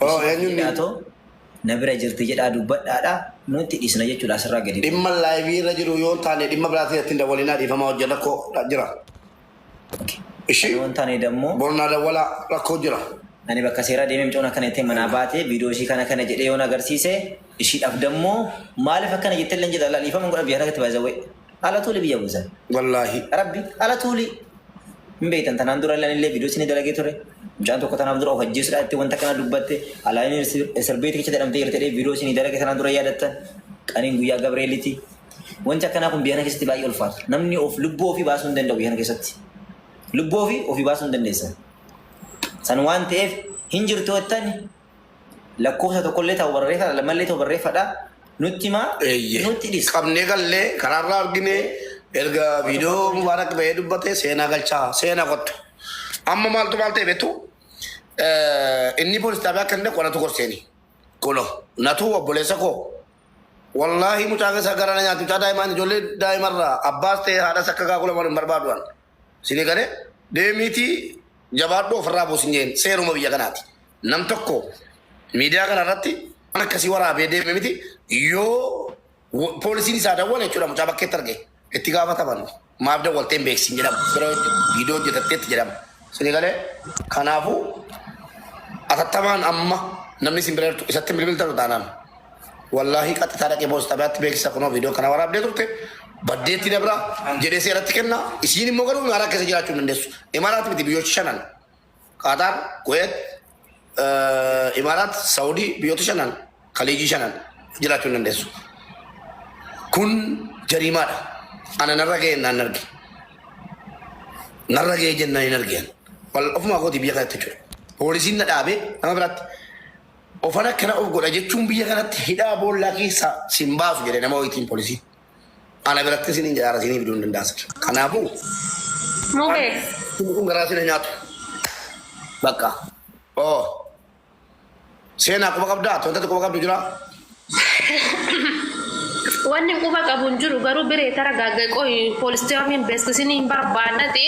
Oo Ishii eenyuun jedhaatoo na bira jirti jedhaa dubbadhaadha nutti dhiisna jechuudha asirraa gadi bu'u. Dhimma live irra jiru yoo hin taane dhimma biraatiin ittiin dawwalinaa dhiifamaa hojii rakkoo jira. Okay. Ishii Yoo hin taane dammoo bornaa dawwalaa rakkoo jira. Ani bakka seeraa deemee mucoon akkana jettee manaa baate viidiyoo ishii kana kana jedhee yoon agarsiise ishiidhaaf dammoo maaliif akkana jettee illee jedha laal dhiifama godha biyya kanatti baay'ee ala tuuli biyya buusan. Wallaahi. Rabbi ala tuuli hin beektan tanaan dura illee illee viidiyoo isinii dalagee ture. Mucaan tokko tanaaf dura of ajjeesuudhaan itti wanta kana dubbatte alaayin sirbeeti keessa jedhamtee jirti jedhee viidiyoo isinii dalage tanaan dura yaadattan qaniin guyyaa Gabreeliti. Wanti akkanaa kun biyya kana keessatti baay'ee ulfaata. Namni of lubbuu ofii baasuu hin danda'u biyya kana keessatti. Lubbuu ofii ofii baasuu hin dandeessan. San waan ta'eef hin jirtu jettani lakkoofsa tokkollee ta'u barreeffadha lamallee ta'u barreeffadha nutti himaa Eeyyee. nutti dhisa. Qabnee gallee karaarraa argine erga viidiyoo Mubaarak bahee dubbate seenaa galchaa seenaa kottu. Amma maaltu maal ta'e beektu inni poolis xaabiyaa akka inni dhaqu anatu gorseeni. Kuno natu obboleessa koo wallaahi mucaa keessa gara na nyaatu mucaa daa'imaan ijoollee daa'imarraa abbaas ta'e haadhas akka gaagulaman hin barbaadu an. Sini galee deemiitii jabaadhu ofirraa buusin jeen seeruma biyya kanaati. Nam tokko miidiyaa kana irratti waan akkasii waraabee deeme miti yoo poolisiin isaa dawwale jechuudha mucaa bakkeetti arge itti gaafataman maaf dawwaltee hin beeksisin jedhama bira viidiyoo hojjetatteetti jedhama. Sini galee kanaafuu atattamaan amma namni isin bira jirtu isatti bilbiltanu taanaan Wallaahi qaxxitaa dhaqee poolis xabiyaatti beeksisa kunoo viidiyoo kana waraabdee turte baddeetti dabra jedhee seeratti kenna isiin immoo garuu imaaraa keessa jiraachuu hin dandeessu. Imaaraat miti biyyoota shanan Qaataar, Kuweet, Imaaraat, Saawudii biyyoota shanan Kaliijii shanan jiraachuu hin dandeessu. Kun jariimaadha. Ana narra ga'e naan arge. Narra ga'e jennaan hin argeen. Ofumaa kooti biyya kanatti jechuudha. Poolisiin na dhaabee nama biraatti Ofan akkana of godha jechuun biyya kanatti hidhaa boollaa keessaa sin baasu jedhe nama wayitiin poolisiin. Ana biratti isiniin jedhaara isinii fiduu hin danda'a. Kanaafuu Mubee. kun garaa sina nyaatu. Bakka. Oo. Seenaa quba qabdaa? Wanta quba qabdu jiraa? Wanni quba qabu hin jiru garuu biree tara gaaggae qoyi poolistiyomiin beeksisni hin barbaannati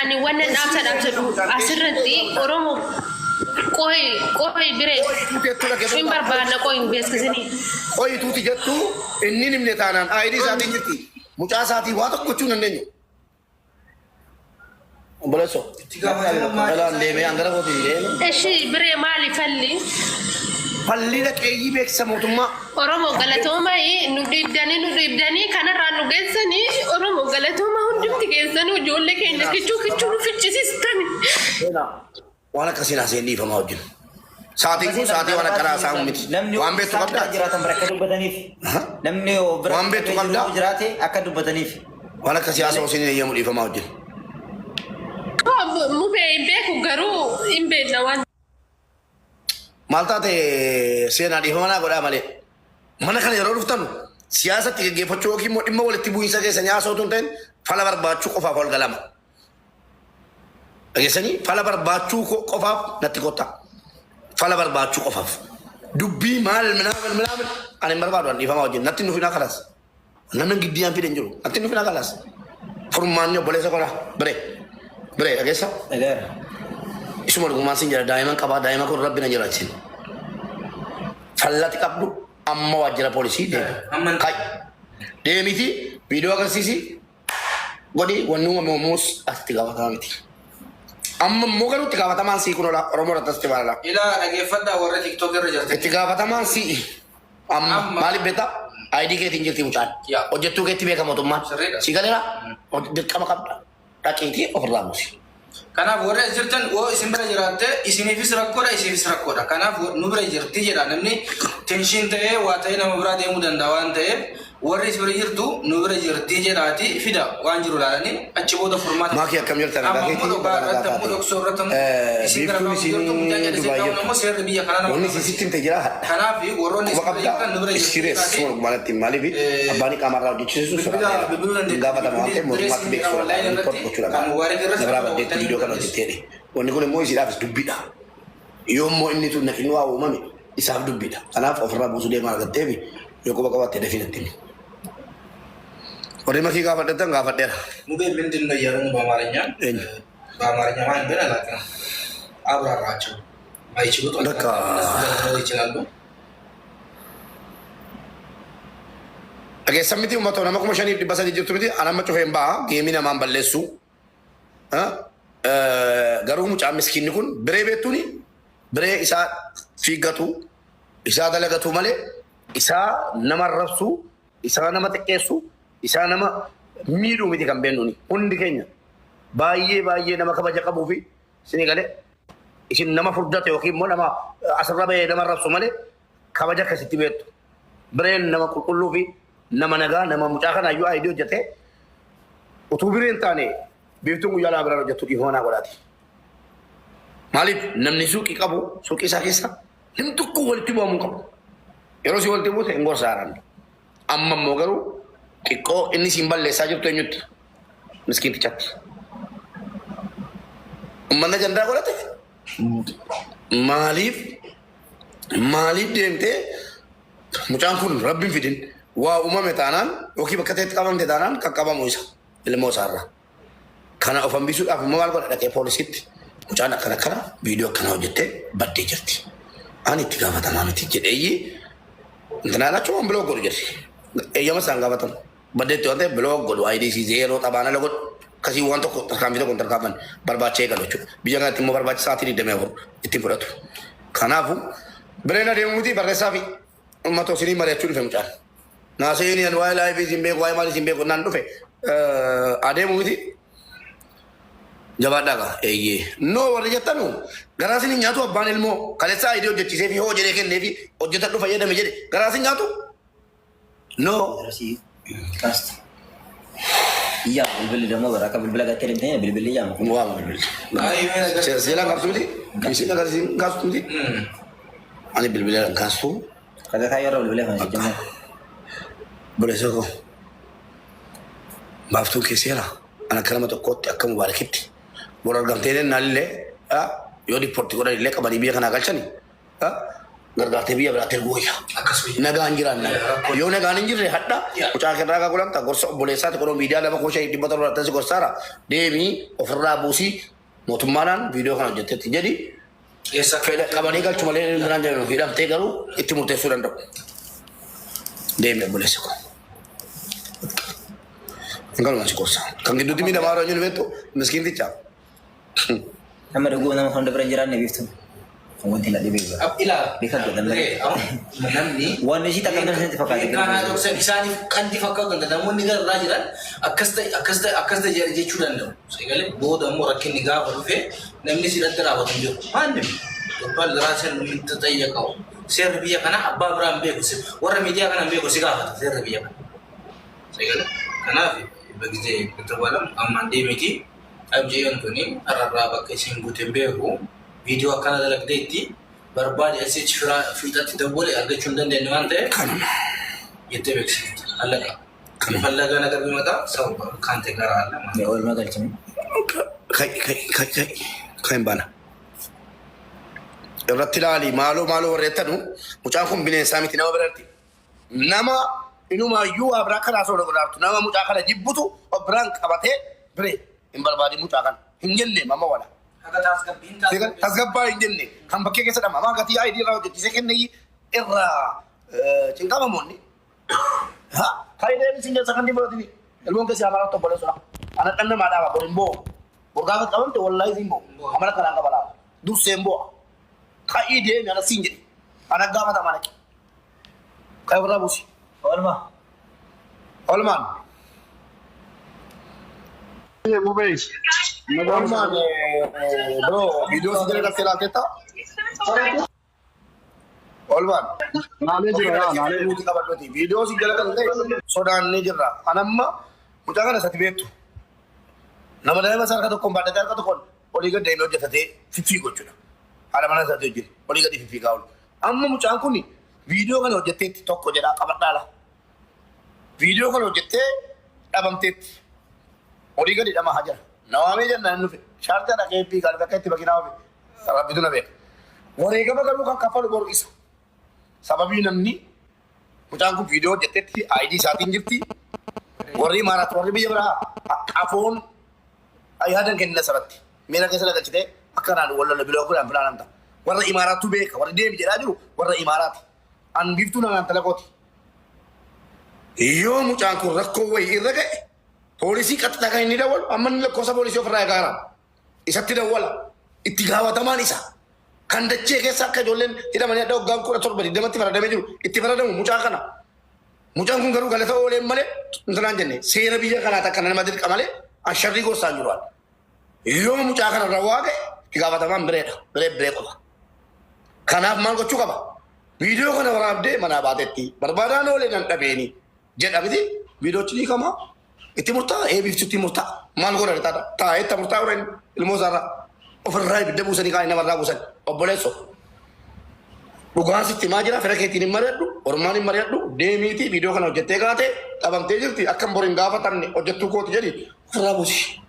ani wanni dhaamsa dhaamsadhu asirratti Oromoo qoyi qoyi biree hin barbaanna qoyi hin beeksisni. Qoyi tuuti jettu inni hin himne taanaan aayidii isaatiin jirti. Mucaa isaatii waa tokko gochuu hin dandeenyu. Obboleessoo. Itti gaafatamummaa Dhalaan deemee hangara kootiin deeme. Eshi biree maali falli? Falli dhaqeeyyii beeksisa mootummaa. Oromoo galatooma nu dhiibdanii nu dhiibdanii kanarraa nu geessanii Oromoo galatooma hundumti keessanii ijoollee keenya kichuu kichuu nu fichisiistani. Seenaa. Waan akkasiin haaseen dhiifamaa wajjin. Sa'aatiin kun sa'aatii waan akkanaa haasa'amu miti. Namni Waan beektu isaan bira qabdaa? jiraatan bira akka dubbataniif. Namni bira Waan beektu qabdaa? jiraate akka dubbataniif. Waan akkasii haasa'u isin hin eeyyamu dhiifamaa wajjin. Mubee hin beeku garuu hin beekna waan. Maal taate seenaa dhiifama naa godhaa malee. Mana kana yeroo dhuftanu siyaasatti geggeeffachuu yookiin immoo dhimma walitti bu'iinsa keessa nyaasoo otoo hin ta'in fala barbaachuu qofaaf ol galama. Dhageessanii fala barbaachuu qofaaf natti kottaa. Fala barbaachuu qofaaf. Dubbii maal minaamin minaamin ani hin barbaadu ani dhiifamaa wajjin natti hin dhufinaa kalas. Namni giddiyaan fide hin jiru natti hin dhufinaa kalas. Furmaanni obboleessa kola bire bire dhageessa. Dhagaara. Isuma dhugumaan sin jedha daa'iman qabaa daa'ima kun rabbi na jiraachisin. Fallati qabdu amma waajjira poolisii deemi. Amma- Kai deemiti viidiyoo agarsiisi godhi wanni uumame uumuus asitti gaafatamaa miti. Amma immoo garuu itti gaafatamaan sii kun ola Oromoo irratti asitti maalala. Ilaa dhageeffadhaa warra TikTok irra jirtan. Itti gaafatamaan sii amma Amma. maaliif beektaa? ID keetiin jirti mucaan. Yaa. Hojjettuu keetti beeka mootummaan. Sirriidha. Si galeera dirqama qabda. Dhaqiitii ofirraa buusi. Kanaaf warri as jirtan yoo isin bira jiraatte isiniifis rakkoodha isiifis rakkoodha. Kanaaf nu bira jirti jedha namni tenshiin ta'ee waa ta'ee nama biraa deemuu danda'a waan ta'eef warri isin bira jirtu nu bira jirti jedhaati fida waan jiru ilaalanii achi booda furmaata. Maakii akkam jirta nagaa Amma keetii immoo dhugaa baga nagaa irratti ammoo taate. dhoksoo irratti ammoo isin gara Biiftuun baamu jirtu mucaan isiin jallisee Dubaay taa'uun jirtu. ammoo seerri biyya kanaa nama Wanni isin sitti himte jira hadha. Kanaaf warroonni Quba isin bira qabdaa jirtan nu bira jirti serious jedhaati. suma dhugumaatti maaliif abbaan qaamarraa hojjechiisu Bilbila sodaatee bilbiluu dandeettu. gaafatama waan ta'eef Bilbilli mootummaatti direessi beeksisuu online report irratti gochuudha kan Mubaarak irratti na biraa akka baddeetti hojjetan viidiyoo kana hojjetteedhe wanni kun immoo isiidhaafis dubbiidha yoo immoo inni tun naqinni waa uumame isaaf dubbiidha kanaaf ofirraa buusuu deemaa argatteef yoo quba qabaatte dafii natti himi warri makii gaafadhattan gaafadheera ሙቤ ምንድን ነው እያሉ ነው በአማርኛ eenyu በአማርኛ ማን እንደሆነ አላውቅም። አብራራቸው። ባይችሉ ጥሩ በቃ እነሱ ጋር ሊኖር ይችላሉ። Dhageessan miti uummata nama 5300 jirtu miti anamma cufeen ba'a geemii namaan balleessu. Garuu mucaan miskiinni kun biree beektuuni biree isaa fiiggatu isaa dalagatu malee isaa nama arrabsu isaa nama xiqqeessu isaa nama miidhuu miti kan beeknuuni hundi keenya baay'ee baay'ee nama kabaja qabuu fi isinii galee isin nama furdate yookiin immoo nama asirra bahee nama arrabsu malee kabaja akkasitti beektu. Bireen nama qulqulluu fi nama nagaa nama mucaa kana iyyuu ayidii hojjetee utuu bireen taane biiftuun guyyaa lama biraan hojjettu dhiifama naa godhaati. Maaliif namni suuqii qabu suuqii isaa keessa namni tokko walitti bu'amuu qabu. Yeroo si walitti buute hin gorsaaraan. Amma immoo garuu xiqqoo inni siin balleessaa jirtu eenyutti? Miskiintichatti. Uummanni ajandaa godhate maaliif maaliif deemtee mucaan kun rabbiin fidin waa uumame taanaan yookiin bakka ta'etti qabamte taanaan kan qabamu isa ilmoo isaarraa. Kana of hambisuudhaaf immoo maal godha dhaqee poolisiitti mucaan akkana akkana viidiyoo akkana hojjettee baddee jirti. Ani itti gaafatamaa miti jedheeyyi intinaan achuma block godhu jedhe. Eeyyama isaan gaafatamu. Baddeetti waan ta'eef block godhu IDC zeeroo xabaan ala godhu. Akkasii waan tokko tarkaanfii tokko hin tarkaanfan barbaachee eegalu jechuudha. Biyya kanatti immoo barbaacha sa'aatii 24 ittiin fudhatu. Kanaafuu bireen adeemu miti barreessaa fi uummata isinii mari'achuu dhufe mucaan. Naaseen ani waa'ee laayifii isin beeku waa'ee maalii isin beeku naan dhufe adeemu miti jabaadhaa gaa eeyyee. No warri jettanu garaa isin hin nyaatu abbaan ilmoo kaleessaa ayidii hojjechiisee fi hoo jedhee kennee fi hojjetadhu fayyadame jedhe garaa isin nyaatu. No Darasii kaasti. Iyyaa bilbilli ደግሞ bara akka bilbila gattee deemtee bilbilli iyyaama kun. Waama bilbilli. Ay, mira, Seelaan kaaftu miti? Isin agarsiisin kaastu miti? Ani bilbila kaastu. Kaza kaayyoo irra bilbila kan jennee. Obboleessa koo baaftuun kee seera ana akka nama tokkootti akka mubaarakitti bor argamtee naan illee yoo deport godhan illee qabanii biyya kanaa galchani gargaartee biyya biraatti erguu wayya. Akkasuma. Nagaan jiraanna. Yoo nagaan hin jirre hadha mucaa kirraa gaa godhamta gorsa obboleessaati godhoo miidiyaa lama koo shanii dhibba torba si gorsaara deemii ofirraa buusii mootummaadhaan viidiyoo kana hojjettetti jedhi Eessa fedha qabanii galchu malee biraan jedhamu hidhamtee garuu itti murteessuu danda'u. Deemi obboleessa koo. Galuma si gorsa. Kan gidduutti miidhamaa yeroo jiru beektu miskiinticha. Nama dhuguu nama hunda bira hin jiraanne biiftuun. Kan wanti na dhibee jira. Ilaa. Beekaa godhan malee. Namni. Waan ishii takka kan isinitti fakkaate Beekaa haa ta'u isaaniif qalbii fakkaatu danda'a. Namoonni gararraa jiran akkas ta'e akkas ta'e akkas ta'e jechuu danda'u. Sagalee booda immoo rakkinni gaafa dhufe namni si dhatti raawwatu hin jiru. Maanni Itoophiyaan ለራስህ የምትጠየቀው seerri biyya kanaa abbaa biraa hin beeku. Warra miidiyaa kana hin beeku si gaafata seerri biyya kana. Sagalee kanaaf በጊዜ ከተባለም ammaan deemiti abjiin tuni har'arraa bakka isin buute hin beeku viidiyoo akkana dalagdeetti barbaade asichi firaa fiixatti dawwale argachuu hin dandeenye waan ta'eef Kanuma. jettee beeksifte አለቀ። የፈለገ ነገር ቢመጣ ሰው ከአንተ ጋር አለ ማለት ነው። Oolmaa galchine. Kai kai kai kai kai hin baana. Irratti ilaali maaloo maaloo warreettanu mucaan kun bineensaa miti nama biratti. Nama inumaayyuu waa biraa karaa sooda godhaartu nama mucaa kana jibbutu of biraan qabatee biree hin barbaadin mucaa kana hin jenne mama wala. Haga taasgabbiin Tasgabbaa hin jenne kan bakkee keessa dhama maa gatii ayidii irraa hojjechiisee kenne irraa cinqamamoonni. Faayidaan isin keessa kan dhibbootiin ilmoon keessi amala obboleessuudha. Ana dhanna maa dhaaba bor hin bo'u. Bor gaafa qabamte wallaahi siin bo'u. Amala kanaan qaba laata. Dursee hin bo'u. Ka'ii deemi ana siin jedhe. Ana gaafatama dhaqe. Ka'ii ofirraa buusi. Oolmaa. Olmaan. Mubee. Olmaan bro viidiyoo si jala galtee ilaalteetta? Olmaan. Naalee jira yaa naalee. Nuti qabadhuti. Viidiyoo si jala galtee sodaannee jirra. Anamma mucaa kana isatti beektu. Nama daa'ima isaa harka tokkoon baadhatee harka tokkoon olii gad deemee hojjetatee fiffiigu jechuudha. Haadha mana isaatti hojjetu olii gadi fiffiigaa oolu. Amma mucaan kun viidiyoo kana hojjetteetti tokko jedhaa qabadhaala. Viidiyoo kana hojjettee dhabamteetti. Olii gadi dhamaa jira. Nawaamee jennaan inni dhufe. Shaarjaa dhaqee fiigaa dhufe akka itti makiinaa ofe. Rabbitu na beeka. Wareegama garuu kan kaffalu boru isa. Sababii namni mucaan kun viidiyoo hojjetteetti ID isaatiin jirti. Warri Imaaraat warri biyya biraa afoon yaadan kenna sarratti. Miira keessa galchitee akkanaan wal lola biloo godhaan filaan amta. Warra Imaaraatu beeka. Warra deemi jedhaa jiru warra Imaaraati. An biiftuu nanaan talakooti. Yoo mucaan kun rakkoo wayii irra ga'e poolisii qaxxaa kan inni dawwalu amma inni lakkoofsa poolisii ofirraa eegaara. Isatti dawwala. Itti gaafatamaan isa. Kan dachee keessa akka ijoolleen hidhamanii adda waggaan 17 20tti faradamee jiru itti faradamu mucaa kana. Mucaan kun garuu galata ooleen malee intalaan jenne seera biyya kanaa takka nama dirqa malee an sharrii gorsaan jiru. Yoo mucaa kana irra waa ga'e itti gaafatamaan bireedha. Biree biree qofa. Kanaaf maal gochuu qaba? Viidiyoo kana waraabdee manaa baatetti barbaadaan oolee nan dhabeeni jedha miti viidiyoochi ni kama itti murtaa'a eebiftutti murtaa'a. Maal godha taata? Taa'ee itti murtaa'a godhan ilmoo isaarraa ofirraa ibidda buusanii kaan namarraa buusan obboleessoo. Dhugaan sitti himaa jira fira keetiin hin mari'adhu ormaan hin mari'adhu deemiitii viidiyoo kana hojjettee kaate qabamtee jirti akka hin bor hin gaafatamne hojjettuu kooti jedhi ofirraa buusi.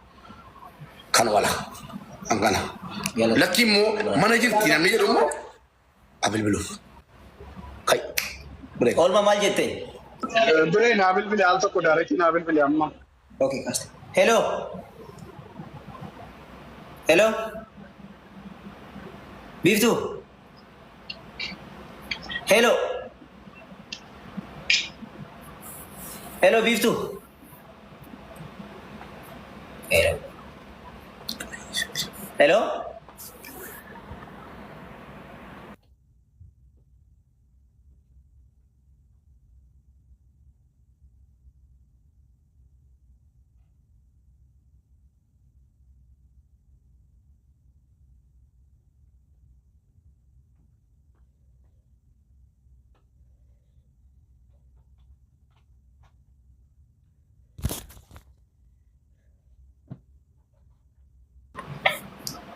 Kan wala an kana. Lakki immoo mana jirti namni jedhu immoo abilbiluuf. Kai. Biree. Oolma maal jette? Biree naa bilbile al tokko daaretti naa bilbile amma. Okay, kaste. Hello. Hello. Biiftuu. Hello. Hello Biiftuu. Hello. Hello.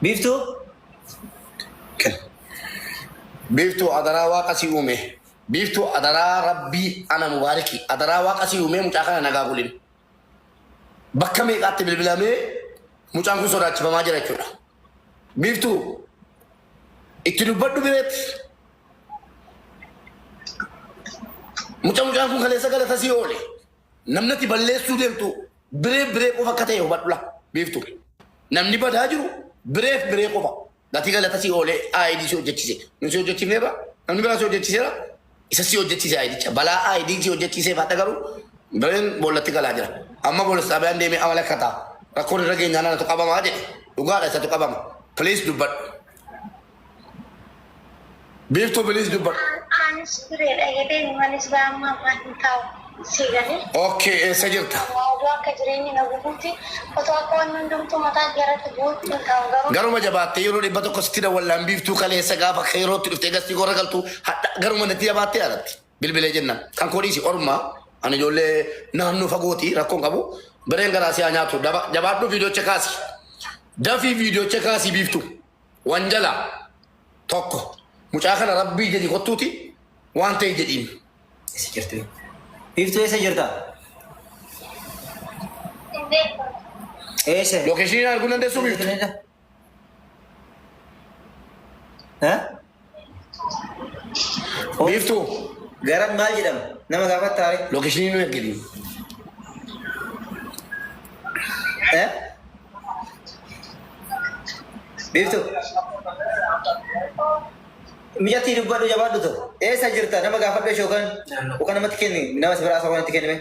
Biiftuu. Biiftuu adaraa waaqa si uume. Biiftuu adaraa rabbii ana mubaariki. Adaraa waaqa si uume mucaa kana nagaa bulin. Bakka meeqaatti bilbilamee mucaan kun sodaachifamaa jira jechuudha. Biiftuu itti dubbadhu bireetti. Mucaan kun kaleessa galata si oole. Namni ati balleessuu deemtu biree biree qofa akka ta'e hubadhu la biiftuu. Namni badaa jiru bireef biree qofa. Gatii galata si oolee ID si hojjechise. Nu si hojjechiifneerra namni biraa si hojjechiseera isa si hojjechise IDcha. Balaa ID si hojjechiisee fadha garuu bireen boollatti galaa jira. Amma poolis xaabiyaan deemee amala kataa. Rakkoon irra geenyaan anatu qabamaa jedhe. Dhugaadha isatu qabama. Please dubbadhu. Biiftuu please dubbadhu. Anis bireedha jedheen manis baamma ammaa hin taa'u. Si galee. Okay, eessa jirta? Oduu akka jireenyi na gubuuti. Otoo akka wanni hundumtuu mataa jaratti bu'uutti hin taa'u garuu. Garuma jabaattee yeroo 100 sitti dawwallaan biiftuu kaleessa gaafa akka yerootti dhuftee gastii korra galtu hadha garuma natti jabaattee alatti bilbilee jennaan. Kan koo dhiisi orma ani ijoollee naannoo fagooti rakkoon qabu bireen garaa siyaa nyaatu jabaadhu viidiyoocha kaasi. Dafii viidiyoocha kaasi biiftuu. Wanjala tokko mucaa kana rabbii jedhi kottuuti waan ta'e jedhiin. Eessa jirtu? Biiftuu eessa jirta? Hin beeku. Eessa? Lokeeshinii arguu dandeessuu biiftu? Ha? Biiftuu Gara maal jedhama? Nama gaafatta ree? lokeeshinii nu ergini. Eh? Biiftuu. Mijatti dubbadhu jabaadhu ta'u. Eessa jirta? Nama gaafadhu ishee yookaan namatti kenni. Nama si biraa haasawaa natti kennime.